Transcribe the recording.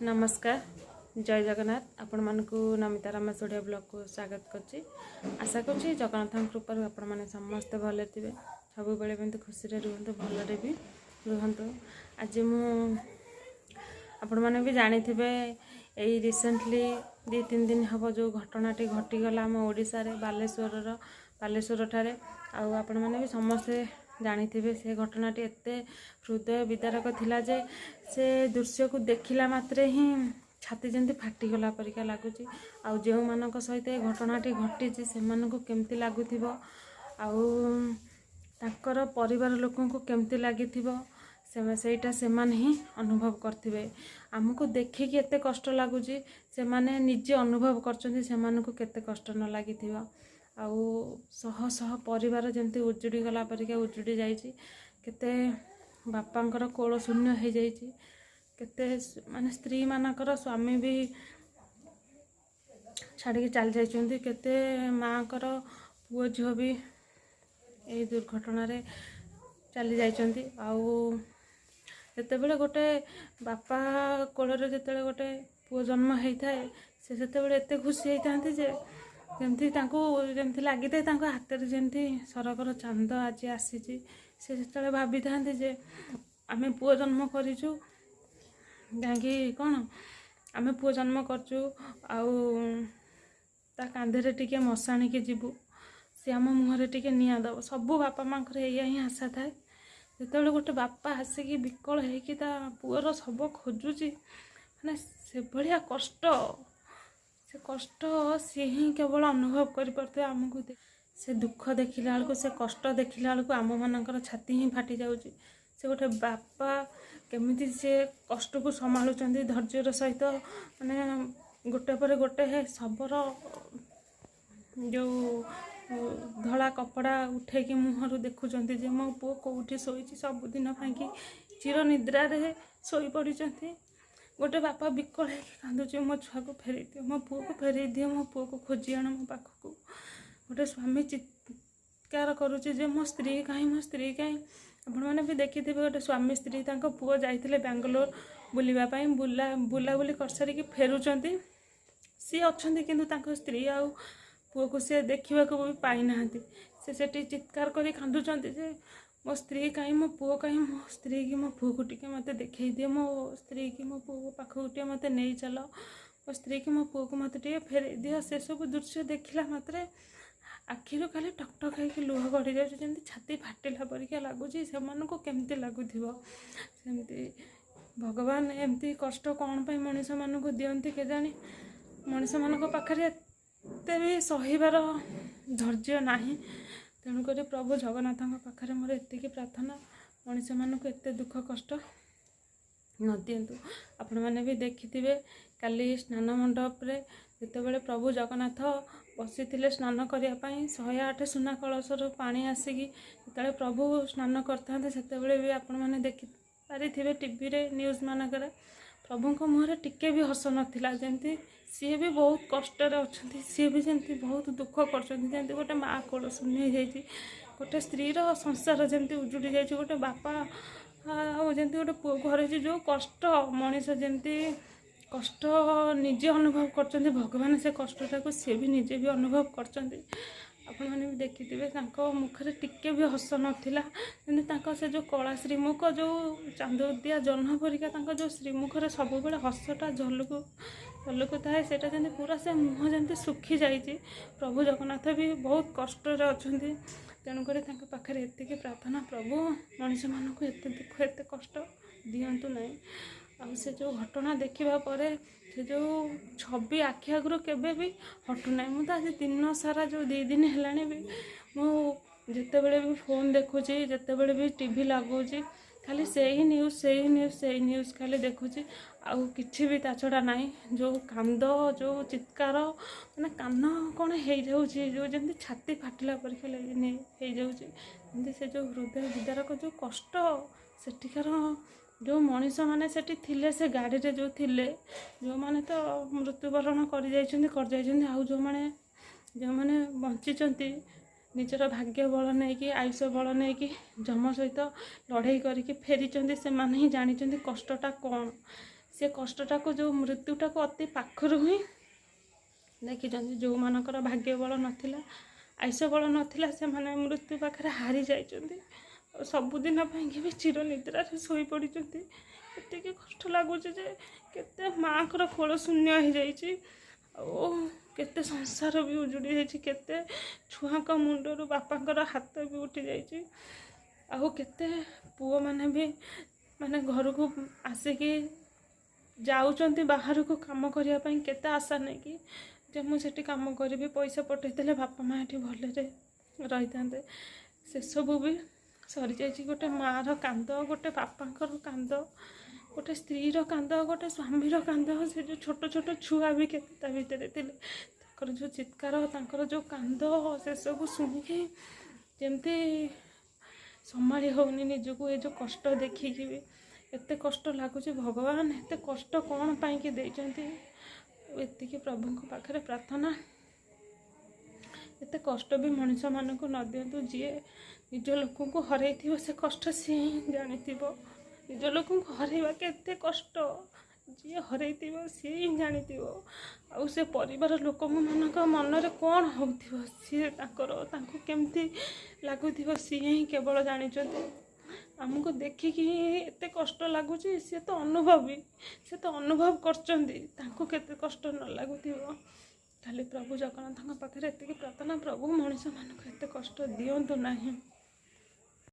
ନମସ୍କାର, ଜୟ ଜଗନ୍ନାଥ। ଆପଣମାନଙ୍କୁ ନମିତା ରମେଶ ଓଡ଼ିଆ ବ୍ଲଗକୁ ସ୍ୱାଗତ କରୁଛି। ଆଶା କରୁଛି ଜଗନ୍ନାଥଙ୍କ କୃପାରୁ ଆପଣମାନେ ସମସ୍ତେ ଭଲରେ ଥିବେ, ସବୁବେଳେ ଏମିତି ଖୁସିରେ ରୁହନ୍ତୁ, ଭଲରେ ବି ରୁହନ୍ତୁ। ଆଜି ମୁଁ ଆପଣମାନେ ବି ଜାଣିଥିବେ, ଏଇ ରିସେଣ୍ଟଲି 2-3 ଦିନ ହେବ ଯେଉଁ ଘଟଣାଟି ଘଟିଗଲା ଆମ ଓଡ଼ିଶାରେ ବାଲେଶ୍ୱରର ବାଲେଶ୍ୱରଠାରେ, ଆଉ ଆପଣମାନେ ବି ସମସ୍ତେ ଜାଣିଥିବେ ସେ ଘଟଣାଟି ଏତେ ହୃଦୟ ବିଦାରକ ଥିଲା ଯେ ସେ ଦୃଶ୍ୟକୁ ଦେଖିଲା ମାତ୍ରେ ହିଁ ଛାତି ଯେମିତି ଫାଟିଗଲା ପରିକା ଲାଗୁଛି। ଆଉ ଯେଉଁମାନଙ୍କ ସହିତ ଏ ଘଟଣାଟି ଘଟିଛି ସେମାନଙ୍କୁ କେମିତି ଲାଗୁଥିବ, ଆଉ ତାଙ୍କର ପରିବାର ଲୋକଙ୍କୁ କେମିତି ଲାଗିଥିବ, ସେଇଟା ସେମାନେ ହିଁ ଅନୁଭବ କରିଥିବେ। ଆମକୁ ଦେଖିକି ଏତେ କଷ୍ଟ ଲାଗୁଛି, ସେମାନେ ନିଜେ ଅନୁଭବ କରିଛନ୍ତି, ସେମାନଙ୍କୁ କେତେ କଷ୍ଟ ନ ଲାଗିଥିବ। ଆଉ ଶହ ଶହ ପରିବାର ଯେମିତି ଉଜୁଡ଼ି ଗଲା ପରିକା ଉଜୁଡ଼ି ଯାଇଛି। କେତେ ବାପାଙ୍କର କୋଳ ଶୂନ୍ୟ ହେଇଯାଇଛି, କେତେ ମାନେ ସ୍ତ୍ରୀମାନଙ୍କର ସ୍ୱାମୀ ବି ଛାଡ଼ିକି ଚାଲି ଯାଇଛନ୍ତି, କେତେ ମାଆଙ୍କର ପୁଅ ଝିଅ ବି ଏଇ ଦୁର୍ଘଟଣାରେ ଚାଲି ଯାଇଛନ୍ତି। ଆଉ ଯେତେବେଳେ ଗୋଟେ ବାପା କୋଳରେ ଯେତେବେଳେ ଗୋଟେ ପୁଅ ଜନ୍ମ ହେଇଥାଏ, ସେ ସେତେବେଳେ ଏତେ ଖୁସି ହେଇଥାନ୍ତି ଯେ ଯେମିତି ତାଙ୍କୁ ଯେମିତି ଲାଗିଥାଏ ତାଙ୍କ ହାତରେ ଯେମିତି ସରଗର ଚାନ୍ଦ ଆଜି ଆସିଛି। ସେ ସେତେବେଳେ ଭାବିଥାନ୍ତି ଯେ ଆମେ ପୁଅ ଜନ୍ମ କରିଛୁ, କାହିଁକି କ'ଣ ଆମେ ପୁଅ ଜନ୍ମ କରିଛୁ ଆଉ ତା କାନ୍ଧରେ ଟିକେ ମଶାଣିକି ଯିବୁ, ସେ ଆମ ମୁହଁରେ ଟିକେ ନିଆଁ ଦେବ। ସବୁ ବାପା ମାଆଙ୍କର ଏଇଆ ହିଁ ଆଶା ଥାଏ। ଯେତେବେଳେ ଗୋଟେ ବାପା ଆସିକି ବିକଳ ହେଇକି ତା ପୁଅର ଶବ ଖୋଜୁଛି, ମାନେ ସେଭଳିଆ କଷ୍ଟ, ସେ କଷ୍ଟ ସିଏ ହିଁ କେବଳ ଅନୁଭବ କରିପାରୁଥିବେ। ଆମକୁ ସେ ଦୁଃଖ ଦେଖିଲା ବେଳକୁ, ସେ କଷ୍ଟ ଦେଖିଲା ବେଳକୁ ଆମମାନଙ୍କର ଛାତି ହିଁ ଫାଟି ଯାଉଛି। ସେ ଗୋଟେ ବାପା କେମିତି ସେ କଷ୍ଟକୁ ସମ୍ଭାଳୁଛନ୍ତି ଧୈର୍ଯ୍ୟର ସହିତ, ମାନେ ଗୋଟେ ପରେ ଗୋଟେ ଶବର ଯେଉଁ ଧଳା କପଡ଼ା ଉଠେଇକି ମୁହଁରୁ ଦେଖୁଛନ୍ତି ଯେ ମୋ ପୁଅ କେଉଁଠି ଶୋଇଛି, ସବୁଦିନ ପାଇଁକି ଚିର ନିଦ୍ରାରେ ଶୋଇପଡ଼ିଛନ୍ତି। ଗୋଟେ ବାପା ବିକଳ ହେଇକି କାନ୍ଦୁଛି, ମୋ ଛୁଆକୁ ଫେରେଇ ଦିଅ, ମୋ ପୁଅକୁ ଫେରେଇ ଦିଅ, ମୋ ପୁଅକୁ ଖୋଜି ଆଣ ମୋ ପାଖକୁ। ଗୋଟେ ସ୍ୱାମୀ ଚିତ୍କାର କରୁଛି ଯେ ମୋ ସ୍ତ୍ରୀ କାହିଁ, ମୋ ସ୍ତ୍ରୀ କାହିଁ। ଆପଣମାନେ ବି ଦେଖିଥିବେ ଗୋଟେ ସ୍ୱାମୀ ସ୍ତ୍ରୀ ତାଙ୍କ ପୁଅ ଯାଇଥିଲେ ବାଙ୍ଗଲୋର ବୁଲିବା ପାଇଁ, ବୁଲାବୁଲି କରିସାରିକି ଫେରୁଛନ୍ତି, ସିଏ ଅଛନ୍ତି କିନ୍ତୁ ତାଙ୍କ ସ୍ତ୍ରୀ ଆଉ ପୁଅକୁ ସିଏ ଦେଖିବାକୁ ବି ପାଇନାହାନ୍ତି। ସେ ସେଠି ଚିତ୍କାର କରି କାନ୍ଦୁଛନ୍ତି ଯେ ମୋ ସ୍ତ୍ରୀ କାହିଁ, ମୋ ପୁଅ କାହିଁ, ମୋ ସ୍ତ୍ରୀ କି ମୋ ପୁଅକୁ ଟିକେ ମୋତେ ଦେଖେଇ ଦିଅ, ମୋ ସ୍ତ୍ରୀ କି ମୋ ପୁଅ ପାଖକୁ ଟିକେ ମୋତେ ନେଇ ଚାଲ, ମୋ ସ୍ତ୍ରୀ କି ମୋ ପୁଅକୁ ମୋତେ ଟିକେ ଫେରେଇ ଦିଅ। ସେସବୁ ଦୃଶ୍ୟ ଦେଖିଲା ମାତ୍ରେ ଆଖିରୁ ଖାଲି ଟକ୍ ଟକ୍ ହେଇକି ଲୁହ ଗଡ଼ି ଯାଉଛି, ଯେମିତି ଛାତି ଫାଟିଲା ପରିକା ଲାଗୁଛି। ସେମାନଙ୍କୁ କେମିତି ଲାଗୁଥିବ? ସେମିତି ଭଗବାନ ଏମିତି କଷ୍ଟ କ'ଣ ପାଇଁ ମଣିଷମାନଙ୍କୁ ଦିଅନ୍ତି କେଜାଣି? ମଣିଷମାନଙ୍କ ପାଖରେ ଏତେ ବି ସହିବାର ଧୈର୍ଯ୍ୟ ନାହିଁ। ତେଣୁକରି ପ୍ରଭୁ ଜଗନ୍ନାଥଙ୍କ ପାଖରେ ମୋର ଏତିକି ପ୍ରାର୍ଥନା, ମଣିଷମାନଙ୍କୁ ଏତେ ଦୁଃଖ କଷ୍ଟ ନ ଦିଅନ୍ତୁ। ଆପଣମାନେ ବି ଦେଖିଥିବେ କାଲି ସ୍ନାନ ମଣ୍ଡପରେ ଯେତେବେଳେ ପ୍ରଭୁ ଜଗନ୍ନାଥ ବସିଥିଲେ ସ୍ନାନ କରିବା ପାଇଁ, 108 ସୁନା କଳସରୁ ପାଣି ଆସିକି ଯେତେବେଳେ ପ୍ରଭୁ ସ୍ନାନ କରିଥାନ୍ତେ, ସେତେବେଳେ ବି ଆପଣମାନେ ଦେଖିପାରିଥିବେ ଟିଭିରେ ନ୍ୟୁଜ୍ ମାନଙ୍କରେ ପ୍ରଭୁଙ୍କ ମୁହଁରେ ଟିକେ ବି ହସ ନଥିଲା। ଯେମିତି ସିଏ ବି ବହୁତ କଷ୍ଟରେ ଅଛନ୍ତି, ସିଏ ବି ଯେମିତି ବହୁତ ଦୁଃଖ କରୁଛନ୍ତି, ଯେମିତି ଗୋଟେ ମା କୋଳ ଶୂନ୍ୟ ହେଇଯାଇଛି, ଗୋଟେ ସ୍ତ୍ରୀର ସଂସାର ଯେମିତି ଉଜୁଡ଼ି ଯାଇଛି, ଗୋଟେ ବାପା ଆଉ ଯେମିତି ଗୋଟେ ପୁଅ ଘରେ ଯେଉଁ କଷ୍ଟ, ମଣିଷ ଯେମିତି କଷ୍ଟ ନିଜେ ଅନୁଭବ କରୁଛନ୍ତି, ଭଗବାନ ସେ କଷ୍ଟଟାକୁ ସିଏ ବି ନିଜେ ବି ଅନୁଭବ କରୁଛନ୍ତି। ଆପଣମାନେ ବି ଦେଖିଥିବେ ତାଙ୍କ ମୁଖରେ ଟିକେ ବି ହସ ନଥିଲା, ଯେମିତି ତାଙ୍କ ସେ ଯେଉଁ କଳା ଶ୍ରୀମୁଖ, ଯେଉଁ ଚାନ୍ଦୁଦିଆ ଜହ୍ନ ପରିକା ତାଙ୍କ ଯେଉଁ ଶ୍ରୀମୁଖରେ ସବୁବେଳେ ହସଟା ଝଲୁକୁ ଝଲୁକୁ ଥାଏ, ସେଇଟା ଯେମିତି ପୁରା ସେ ମୁହଁ ଯେମିତି ଶୁଖି ଯାଇଛି। ପ୍ରଭୁ ଜଗନ୍ନାଥ ବି ବହୁତ କଷ୍ଟରେ ଅଛନ୍ତି। ତେଣୁକରି ତାଙ୍କ ପାଖରେ ଏତିକି ପ୍ରାର୍ଥନା, ପ୍ରଭୁ ମଣିଷମାନଙ୍କୁ ଏତେ ଦୁଃଖ ଏତେ କଷ୍ଟ ଦିଅନ୍ତୁ ନାହିଁ। ଆଉ ସେ ଯେଉଁ ଘଟଣା ଦେଖିବା ପରେ ସେ ଯେଉଁ ଛବି ଆଖି ଆଗରୁ କେବେ ବି ହଟୁନାହିଁ। ମୁଁ ତ ଆଜି ଦିନ ସାରା ଯେଉଁ 2 ଦିନ ହେଲାଣି ବି ମୁଁ ଯେତେବେଳେ ବି ଫୋନ୍ ଦେଖୁଛି, ଯେତେବେଳେ ବି ଟିଭି ଲଗାଉଛି, ଖାଲି ସେଇ ନ୍ୟୁଜ୍, ସେଇ ନ୍ୟୁଜ୍, ସେଇ ନ୍ୟୁଜ୍ ଖାଲି ଦେଖୁଛି, ଆଉ କିଛି ବି ତା ଛଡ଼ା ନାହିଁ। ଯେଉଁ କାନ୍ଦ, ଯେଉଁ ଚିତ୍କାର, ମାନେ କାନ କ'ଣ ହେଇଯାଉଛି, ଯେଉଁ ଯେମିତି ଛାତି ଫାଟିଲା ପରି ଖାଲି ହେଇଯାଉଛି। ଯେମିତି ସେ ଯେଉଁ ହୃଦୟ ବିଦାରକ ଯେଉଁ କଷ୍ଟ, ସେଠିକାର ଯେଉଁ ମଣିଷମାନେ ସେଠି ଥିଲେ, ସେ ଗାଡ଼ିରେ ଯେଉଁ ଥିଲେ, ଯେଉଁମାନେ ତ ମୃତ୍ୟୁବରଣ କରିଯାଇଛନ୍ତି କରିଯାଇଛନ୍ତି, ଆଉ ଯେଉଁମାନେ ବଞ୍ଚିଛନ୍ତି ନିଜର ଭାଗ୍ୟ ବଳ ନେଇକି, ଆୟୁଷ ବଳ ନେଇକି ଯମ ସହିତ ଲଢ଼େଇ କରିକି ଫେରିଛନ୍ତି, ସେମାନେ ହିଁ ଜାଣିଛନ୍ତି କଷ୍ଟଟା କ'ଣ। ସେ କଷ୍ଟଟାକୁ, ଯେଉଁ ମୃତ୍ୟୁଟାକୁ ଅତି ପାଖରୁ ହିଁ ଦେଖିଛନ୍ତି। ଯେଉଁମାନଙ୍କର ଭାଗ୍ୟ ବଳ ନଥିଲା, ଆୟୁଷ ବଳ ନଥିଲା, ସେମାନେ ମୃତ୍ୟୁ ପାଖରେ ହାରି ଯାଇଛନ୍ତି ଆଉ ସବୁଦିନ ପାଇଁକି ବି ଚିର ନିଦ୍ରାରେ ଶୋଇପଡ଼ିଛନ୍ତି। ଏତିକି କଷ୍ଟ ଲାଗୁଛି ଯେ କେତେ ମାଆଙ୍କର କୋଳ ଶୂନ୍ୟ ହେଇଯାଇଛି, ଆଉ କେତେ ସଂସାର ବି ଉଜୁଡ଼ି ଯାଇଛି, କେତେ ଛୁଆଙ୍କ ମୁଣ୍ଡରୁ ବାପାଙ୍କର ହାତ ବି ଉଠି ଯାଇଛି, ଆଉ କେତେ ପୁଅମାନେ ବି ମାନେ ଘରକୁ ଆସିକି ଯାଉଛନ୍ତି ବାହାରକୁ କାମ କରିବା ପାଇଁ, କେତେ ଆଶା ନେଇକି ଯେ ମୁଁ ସେଠି କାମ କରିବି, ପଇସା ପଠେଇଦେଲେ ବାପା ମା' ଏଠି ଭଲରେ ରହିଥାନ୍ତେ। ସେସବୁ ବି ସରିଯାଇଛି। ଗୋଟେ ମାଆର କାନ୍ଦ, ଗୋଟେ ବାପାଙ୍କର କାନ୍ଦ, ଗୋଟେ ସ୍ତ୍ରୀର କାନ୍ଦ, ଗୋଟେ ସ୍ୱାମୀର କାନ୍ଦ, ସେ ଯେଉଁ ଛୋଟ ଛୋଟ ଛୁଆ ବି କେତେ ତା ଭିତରେ ଥିଲେ, ତାଙ୍କର ଯେଉଁ ଚିତ୍କାର, ତାଙ୍କର ଯେଉଁ କାନ୍ଦ, ସେସବୁ ଶୁଣିକି ଯେମିତି ସମ୍ଭାଳି ହେଉନି ନିଜକୁ। ଏ ଯେଉଁ କଷ୍ଟ ଦେଖିକି ବି ଏତେ କଷ୍ଟ ଲାଗୁଛି। ଭଗବାନ ଏତେ କଷ୍ଟ କ'ଣ ପାଇଁକି ଦେଇଛନ୍ତି? ଏତିକି ପ୍ରଭୁଙ୍କ ପାଖରେ ପ୍ରାର୍ଥନା, ଏତେ କଷ୍ଟ ବି ମଣିଷମାନଙ୍କୁ ନ ଦିଅନ୍ତୁ। ଯିଏ ନିଜ ଲୋକଙ୍କୁ ହରେଇଥିବ, ସେ କଷ୍ଟ ସିଏ ହିଁ ଜାଣିଥିବ। ନିଜ ଲୋକଙ୍କୁ ହରେଇବା କେତେ କଷ୍ଟ, ଯିଏ ହରେଇଥିବ ସିଏ ହିଁ ଜାଣିଥିବ। ଆଉ ସେ ପରିବାର ଲୋକମାନଙ୍କ ମନରେ କ'ଣ ହେଉଥିବ, ସିଏ ତାଙ୍କର ତାଙ୍କୁ କେମିତି ଲାଗୁଥିବ, ସିଏ ହିଁ କେବଳ ଜାଣିଛନ୍ତି। ଆମକୁ ଦେଖିକି ଏତେ କଷ୍ଟ ଲାଗୁଛି, ସିଏ ତ ଅନୁଭବୀ, ସେ ତ ଅନୁଭବ କରିଛନ୍ତି, ତାଙ୍କୁ କେତେ କଷ୍ଟ ନ ଲାଗୁଥିବ? ଖାଲି ପ୍ରଭୁ ଜଗନ୍ନାଥଙ୍କ ପାଖରେ ଏତିକି ପ୍ରାର୍ଥନା, ପ୍ରଭୁ ମଣିଷମାନଙ୍କୁ ଏତେ କଷ୍ଟ ଦିଅନ୍ତୁ ନାହିଁ।